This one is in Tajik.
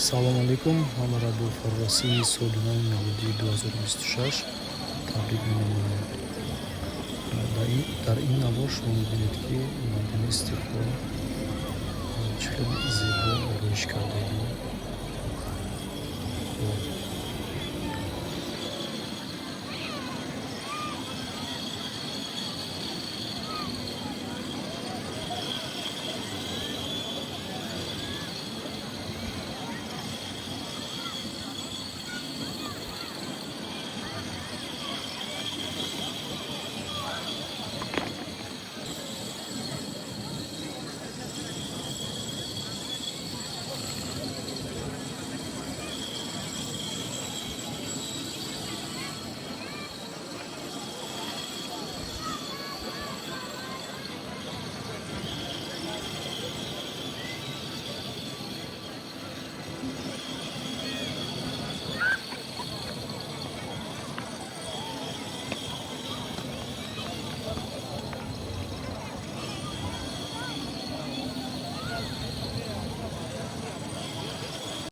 Салом алейкум, ҳамаро бо фарорасии соли нави мелодии 2026 табрик менамоям. Дар ин навор шумо мебинед, ки майдони Истиқлол чӣ хел зебо ороиш карда.